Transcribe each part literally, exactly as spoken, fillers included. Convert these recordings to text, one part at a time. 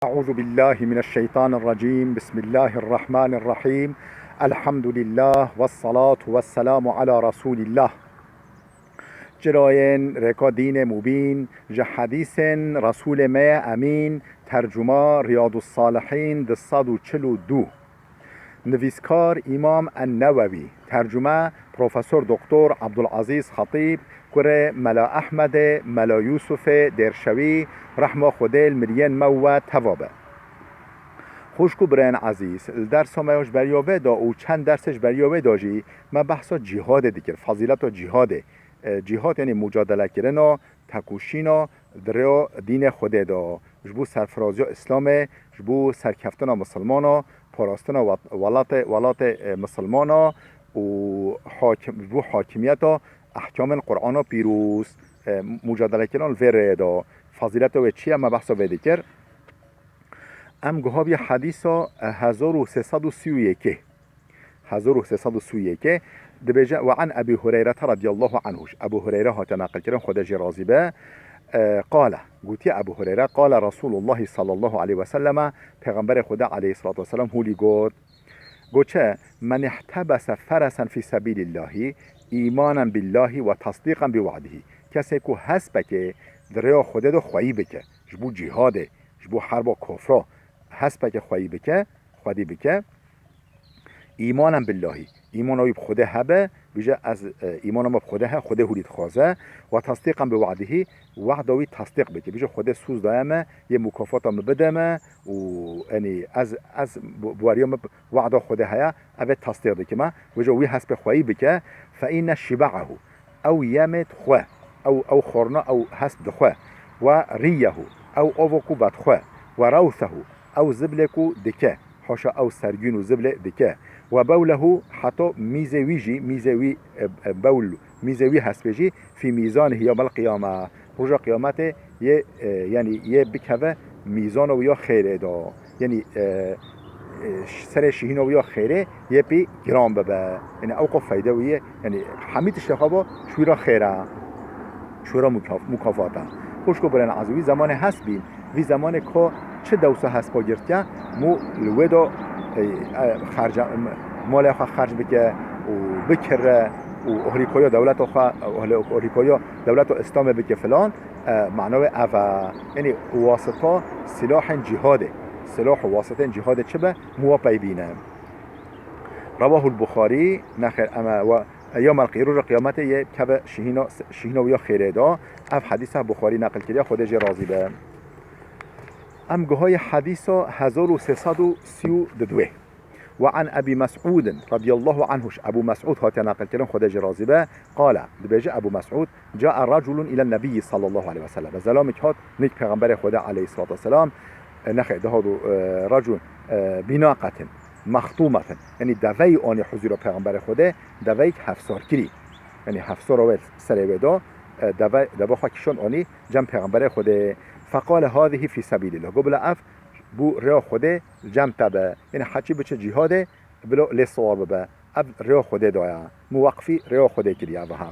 أعوذ بالله من الشيطان الرجيم. بسم الله الرحمن الرحيم. الحمد لله والصلاة والسلام على رسول الله. Çirayên rêka dînê mubîn, ji hedîsên Resûlê me ye Emîn, tercuma Riyadus Salihîn, du sed û çil û du. Nivîskar Îmam En-Newewî, tercume Profesor Doktor Abdulazîz Xetîb, kurê Mela Ehmedê, Mela Yûsufê Dêrşewî, rehma Xwedê li miriyên me û we teva be. Xwişk û birayên ezîz, li dersa me ya ji beriya vê de û çend dersê ji beriya wê de jî me behsa cîhadê dikir, fezîleta cîhadê. E, cîhad yanî mucadelekirina, tekoşîna di rêya dînê Xwedê de, ji bo serfiraziya Îslamê, ji bo serkeftina misilmana, parastina wat-, welatê, welatê, e, misilmana û hakim-, ji bo hakimiyeta ehkamên Qur'ana pîroz, e, mucadelekirina li vê rêyê de. Fezîleta wê çi ye? Me behsa vê dikir. Em guhabiye hedîsa, e, hezar û sê sed û sî û yekê. Hezar û sê sed û sî û yekê dibêje, "Ve an Ebî Hureyrete radiyallahu anhu." Ebû Hureyre hate neqilkirin, Xwedê jê razî be. E, qale, gotiye Ebû Hureyre, "Qale Resûlullahî sallallahu aleyhi ve selleme." Pêxemberê Xwedê aleyhissalatu vesselam hûlî got. Got çi? "Men ihtebese feresen fî sebîlillahî îmanen billahî ve tasdîqen bi we'dihî." Kesê ku hespekê di rêya Xwedê de xweyî bike, ji bo cîhadê, ji bo herba kofra, hespekê xweyî bike, xwedî bike, îmanen billahî, îmana wî bi Xwedê hebe, bêje, "Ez, e, îmana me bi Xwedê he, Xwedê hûrî dixwaze, ve tasdîqen bi we'dihî, wehda wî tasdîq bike." Bêje, "Xwedê sûz daye me, yê mukafata min bide me û, yanî, ez, ez bi, bi weriya min wehda Xwedê heye, ev ê tasdîq dike me." Bêje, wî hespê xweyî bike, "Fe inne şibe'ehu." Ew yemê dixwe, ew, ew xwarina ew hesp dixwe. Ve rîyehu, ew ava ku vedixwe. Ve rewsehu, ew ziblê ku dike. Haşa ew sergûn û ziblê dike. Ve bewlehu, heta mîzê wî jî, mîzê wî, e, e, bewl, mîzê wî hespê jî, fî mîzanihî yewmel qiyame. Roja qiyametê yê, e, yanî yê bikeve mîzana wî ya xêrê de. Yanî, e, e, ş-, serê şihîna wî ya xêrê yê pî giran bibe. Yanî ew qo feyde wî ye. Yanî hemî tiştê xwe bo ji wî re xêr e. Ji wî re mukaf-, mukafat e. Xwişk û birên ezîz, wî zemanê hest bîn. Vî zemanê ko çi dewsa hespa girtiye, mû li wê de, e, e, xerca-, m-, malê xwe xerc bike û bikire û ohlîkoya dewleta xwe, ohlê-, ohlîkoya dewleta Îslamê bike filan, e, mana wê ev e. Yanî wasita silahên cîhadê. Silah û wasitên cîhadê çi be, mû wa pey bîne. Rewahul Buxarî, nexêr, em e wa, yewmel qî-, roja qiyametê yê keve şihîna, şihîna wî ya xêrê de. Ev hedîsa Buxarî neqil kiriye, Xwedê jê razî be. Em guhayê hedîsa hezar û sê sed û sî û du wê. Ve an Ebî Mes'ûdin radiyallahu anhu, ji Ebû Mes'ûd hatiye neqil kirin, Xwedê jê razî be, qale, dibêje Ebû Mes'ûd, "Cae reculun îlen nebîyî sallallahu aleyhi ve sellem." Zelamekî hat nêk Pêxemberê Xwedê aleyhissalatu vesselam, e, nexê, dihat û, e, reculun, e, bînaqetin, mextûmetin. Yanî deveyî anî huzûra Pêxemberê Xwedê, deveyek hevsarkirî. Yanî hevsara wê serê wê da, e, deve, deva xwe kişand anî cem Pêxemberê Xwedê. Feqale, "Hâzihî fî sebîlillah." Got, "Bila ev bo rêya Xwedê cem te be." Yanî heçî biçe cîhadê, bila lê siwar bibe. Ev rêya Xwedê daye. Min weqfî rêya Xwedê kiriye ev ha.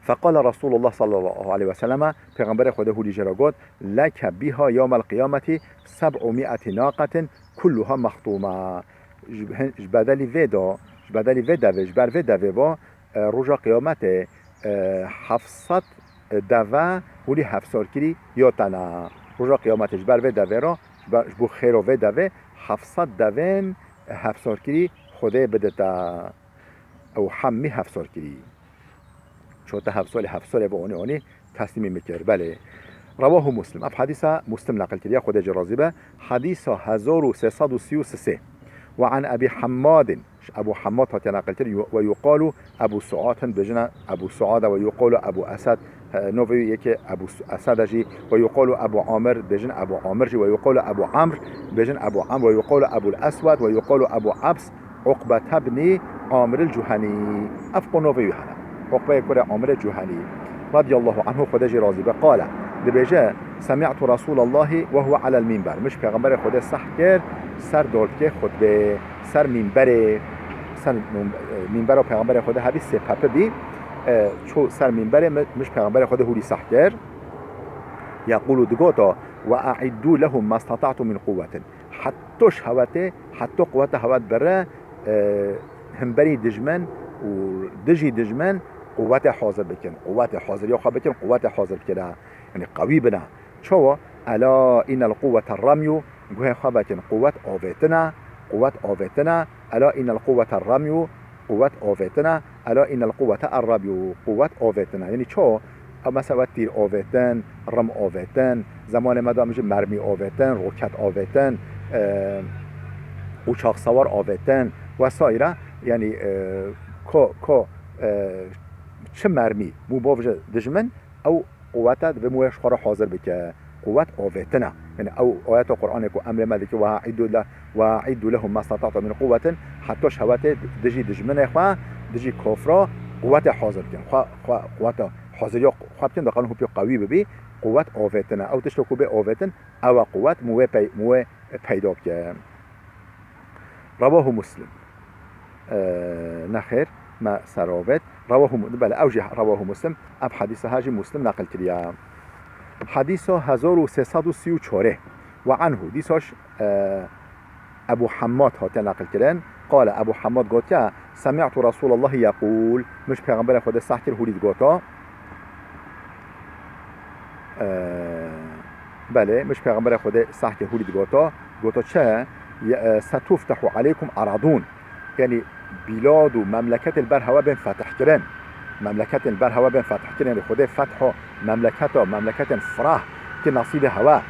Feqale Resulullah sallallahu aleyhi ve selleme, Pêxemberê Xwedê hûlî jê re got, "Leke biha yewmel qiyameti seb'u mi'eti naqetin kulluha mextûme." Ji, ji bedelî vê de, ji bedelî vê devê, ji ber vê devê ve, e, roja qiyametê, e, heft sed deve hûlî hevsarkirî ya te ne. Roja qiyametê ji ber vê devê re, ji ber, ji bo xêra vê devê, heft sed devên hevsarkirî Xwedê bide te. Ew hemî hevsarkirî. Ço te hevsarê, hevsarê bi onî onî teslîmî min kir. Belê. Rewahu Muslim. Ev hedîsa Muslim neqil kiriye, Xwedê jê razî be. Hedîsa hezar û sê sed û sî û sê. Ve an Ebî Hemmadin. Ji Ebû Hemmad hatiye neqil kirin, yu-, ve yuqalu Ebû Suad, hin dibêjin Ebû Suad e, ve yuqalu Ebû Esed, e, navê wî yekê Ebû Su-, Esed e jî, ve yuqalu Ebû Amir, dibêjin Ebû Amir jî, ve yuqalu Ebû Amr, dibêjin Ebû Amr, ve yuqalu Ebûl Eswed, ve yuqalu Ebû Ebs, Uqbete bnî Amir el Cuhenî. Ev qo navê wî hene. Uqbeyê kurê Amir el Cuhenî. Radiyallahu anhu, Xwedê jê razî be. Qale, dibêje, "Semi'tu Resûlallahî ve huve alel mînber." Min ji Pêxemberê Xwedê seh kir, ser dalkê xutbê, ser mînberê, ser mîn-, mînbera Pêxemberê Xwedê hebî sê pepi bî. E, çû ser mînberê, mi-, min ji Pêxemberê Xwedê hûrî seh kir. Yeqûlu, digota, "Ve e'iddu lehum mastata'tum min quwwetin." Heta ji hewa tê, heta quweta hewa dibire, e, hemberî dijmin û dijî dijmin quwetê hazir bikin. Quwetê haziriya xwe bikin, quwetê hazir bikin. Yanî qewî bine. Çawa? "Ela innel quwwete ramyu." Guhê xwe vekin. Quwet avêtin e. Quwet avêtin e. "Ela innel quwwete ramyu." Quwet avêtin e. "Ela innel quwwete erramyu." Quwet avêtin e. Yanî çawa? Ew mesela tîr avêtin, rim avêtin. Zemanê me de jî mermî avêtin, roket avêtin, e, uçak sewar avêtin vesaire. Yanî, e, ko, ko, e, çi mermî bû bavêje dijmin, ew quweta divê mûyê ji xwe re hazir bike. Quwet avêtin e. Yanî ew ayeta Qur'anê ku emrê me dike, "Ve e'iddu le-, ve e'iddu lehum mastata'tum min quwwetin", heta ji hewa tê dijî dijminê xwe, dijî kafra quwetê hazir bikin. Xwe, xwe, quweta haziriya xwe bikin, da qanûn hûpî qewî bibî, quwet avêtin e. Ew tişta ku bê avêtin, ew e quwet, mûyê pey-, mûyê peyda bike. Rewahu Muslim. E, nexêr, me ser avêt. Rewahu Mu-, bele, ew jî rewahu Muslim. Ev hedîsa her jî Muslim neqil kiriye. Hedîsa hezar û sê sed û sî û çar. Ve anhu, dîsa ji, e, Ebu Hemmad hate neqil kirin. Qale, Ebu Hemmad gotiye, "Semi'tu Resûlallahi yeqûl." Min ji Pêxemberê Xwedê seh kir hûrî digota. E, belê, min ji Pêxemberê Xwedê seh kir hûrî digota. Gota çi? Ye-, e, "Setuftehu aleykum eradûn." Yanî bîlad û memleketên ber hewa bên fetihkirin. Memleketên ber hewa bên fetihkirin. Yanî Xwedê fetho memleketa, memleketên firah ki nasîbê hewa.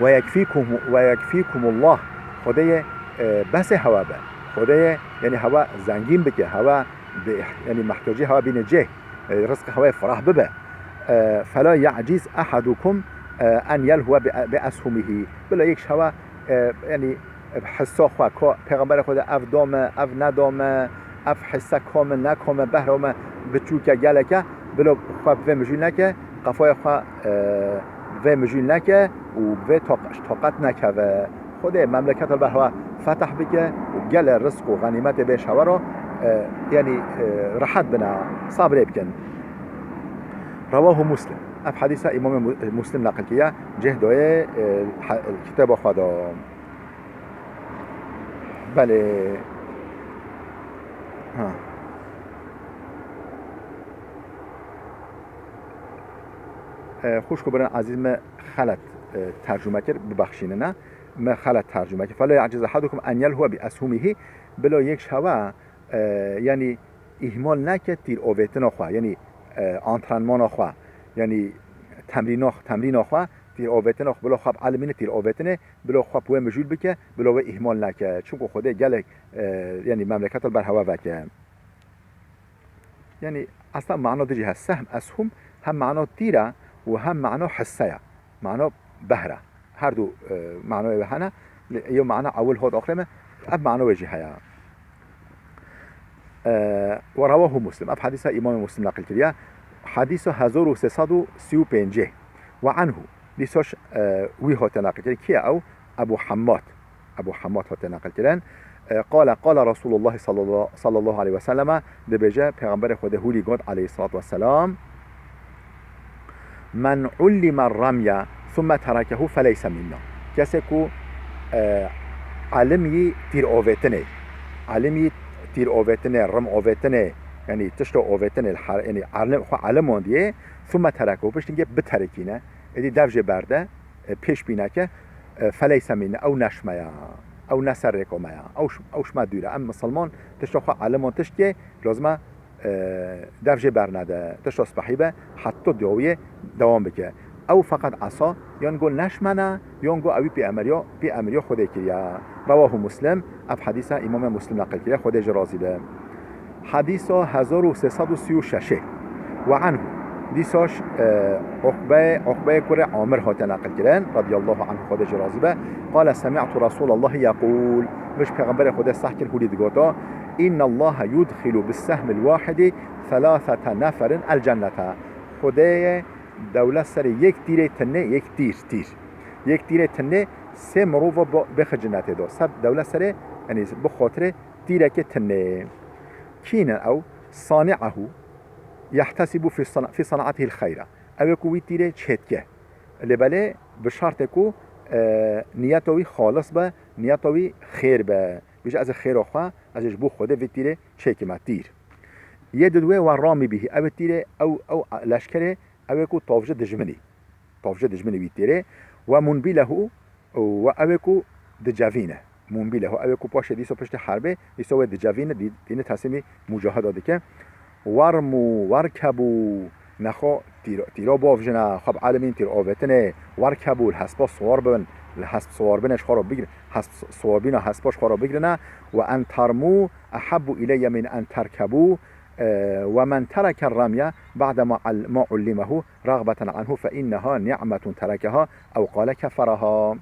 "Ve yekfîkum, ve yekfîkumullah." Xwedê yê, e, besê hewa be. Xwedê yê, yanî hewa zengîn bike, hewa bi, yanî mehtiyacî hewa bîne cih. E, rizqê hewa yê firah bibe. E, "Fela ya'ciz ahadukum, e, en yelhuwe bi, bi eshumihi." Bila yek ji hewa, e, yanî, e, hissa xwe, ka Pêxemberê Xwedê ev da me, ev neda me, ev hisse ka me, neka me, behra me biçûk e, gelek e, bila xwe bi vê mijûl neke, qefaya xwe, e, vê mijûl neke û bi vê taq-, taqet nekeve. Xwedê memleketa li ber hewa fetih bike û gelê rizq û xenîmetê bê ji hewa re, e, yanî, e, rehet bine, sabrê bikin. Rewahu Muslim. Ev hedîsa Îmamê Mu-, Muslim neqil kiriye. Cih dayê, e, he-, kitêba xwe de. Belê. Ha. E, xwişk û birên ezîz, me xelet, e, tercûme kir, bibexşînine. Me xelet tercûme kir. "Fela ya'ciz ahadukum en yelhuwe bi eshumihi." Bila yek ji hewa, e, yanî îhmal neke tîr avêtina xwe, yanî, e, antrenmana xwe, yanî temrîna, temrîna xwe, tîr avêtina xwe, bila xwe bi elimîne tîr avêtinê, bila xwe bi wê mijûl bike, bila wê îhmal neke. Çunku Xwedê gelek, e, yanî memleketa li ber hewa veke. Yanî, esla mana du jî heye. Sehm, eshum, hem mana tîr e û hem mana hisse ye. Mana behr e. Her du, e, manayê wê hene. Lê ew mana ewil hot axirê me, ev mana wê jî heye. E, "Ve rewahu Muslim." Ev hedîsa Îmamê Muslim neqil kiriye. Hedîsa hezar û sê sed û sî û pêncê. "Ve anhu." Dîsa, e, wî hate neqil kirin. Kî ye ew? Ebu Hemmad. Ebu Hemmad hate neqil kirin. E, qale, qale Resulullah sallallahu, sallallahu aleyhi ve selleme, dibêje, Pêxemberê Xwedê hûrî got, aleyhissalatu vesselam, "Men ullime ramye thumme terekehu feleyse minna." Kesê ku, e, elim yî tîr ovêtinê, elim yî tîr ovêtinê, rim ovêtinê, yanî tişta ovêtinê, li her-, yanî elim, xwe elim ondiyê, thumme terekehu, piştî gê biterekîne, êdî dev jê berde, e, pêş bîneke, e, feleyse mîne, ew ne ji me ya, ew ne ser rêka me ya, ew ji, ew ji me dûr e. Em misilman tişta xwe elimon tişt kê, lazim e, e, dev jê bernede, tişta spehî be, heta dawiyê dewam bike. Ew feqet esa, yan go ne ji me ne, yan go ewî pêemiriya, pêemiriya Xwedê kiriye. Rewahu Muslim, ev hedîsa Îmamê Muslim neqil kiriye, Xwedê jê razî be. Hedîsa hezar û sê sed û sî û şeş. Ve anhu. Dîsa ji, e, Uqbe, Uqbeyê kurê Amir hate neqil kirin, radiyallahu anhu, Xwedê jê razî be. Qale, semi'tu Resûlallahi yeqûl. Min ji Pêxemberê Xwedê seh kir hûrî digota, "Innallaha yudxilu bis sehmil wahidi selasete neferin el cennete." Xwedê dewlet serê yek tîrê tinê, yek tîr, tîr. Yek tîrê tinê sê mirova bo-, bêxe cennetê do. Seb dewlet serê, yanî bi xotirê tîrekê tinê. Kî ne ew? Sani'ahu yehtesibu fi sana-, fi sanatihil xeyra. Ew ê ku wî tîrê çêdike. Lê belê Bi şertê ku, e, niyeta wî xalis be, niyeta wî xêr be. Bêje ez ê xêra xwe, ez ê ji bo Xwedê vê tîrê çêkime tîr. Yê didwê we ramî bihî, ew ê tîrê, ew, ew leşkerê, ew ê ku tavji dijminî. Tavji dijminî wî tîrê. We munbîlehu, we ew ê ku dicevîne. Munbîlehu, ew ê ku paşê dîsa piştî herbê, dîsa wê dicevîne, dî-, dîne teslîmî mucahida dike. Wermû, werkebû, nexwe tîr-, tîra bavjine, xwe bi elimîn tîr avêtinê, werkebû, li hespa siwar bin, li hesp siwar bine, ji xwe re bigir-, hesp siwar bîna hespa ji xwe re bigirine, we en termû, ehebbû îleyye min en terkebû, e, we men tereke remye ba'de ma al-, ma ullimehu ragbeten anhu fe inneha ni'metun terekeha ew qale keferaha.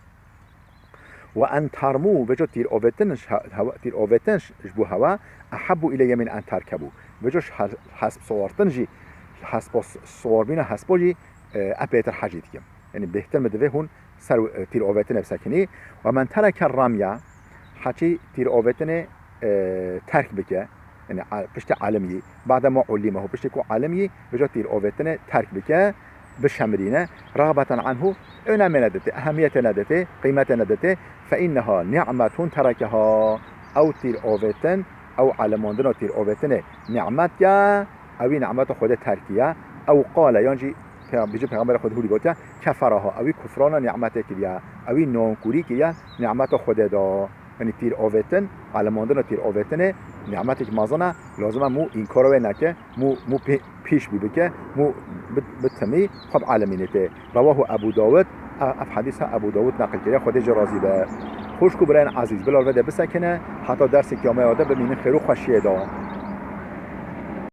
We en termû, vêca tîr avêtin ji he-, hewa, tîr avêtin ji, ji bo hewa, ehebbû îleyye min en terkebû. Vêca ji he-, hesp siwartin jî, hespa s-, siwarbîna hespa jî, e, epêtir hecî dikim. Yanî bêhtir min divê hûn ser, e, tîr avêtinê bisekinî. We men tereke remye, heçî tîr avêtinê, e, terk bike, yanî, a-, piştî elim yî, ba'de ma ullimehu, piştî ku elim yî, vêca tîr avêtinê terk bike, bişemirîne, ragbeten anhu, önemê neditê, ehemiyetê neditê, qîmetê neditê, fe inneha ni'metun terekeha, ew tîr avêtin, ew elimandina tîr avêtinê ni'met ye, ewî ni'meta Xwedê terkiye, ew qale, yan jî Pê-, bêje Pêxemberê Xwedê hûrî gotiye, keferaha, ewî kufrana ni'metê kiriye, ewî nankûrî kiriye, ni'meta Xwedê da. Yanî tîr avêtin, elimandina tîr avêtinê, ni'metek mezin e, lazim e mû înkara wê neke, mû, mû pê-, pêş bî bike, mû bi, bi timî xwe bi elimînê tê. Rewahu Ebu Dawud, e-, ev hedîsa Ebu Dawud neqil kiriye, Xwedê jê razî be. Xwişk û birayên ezîz, bila li vê de bisekine, heta dersek ya me ya de bimînin xêr û xweşiyê de.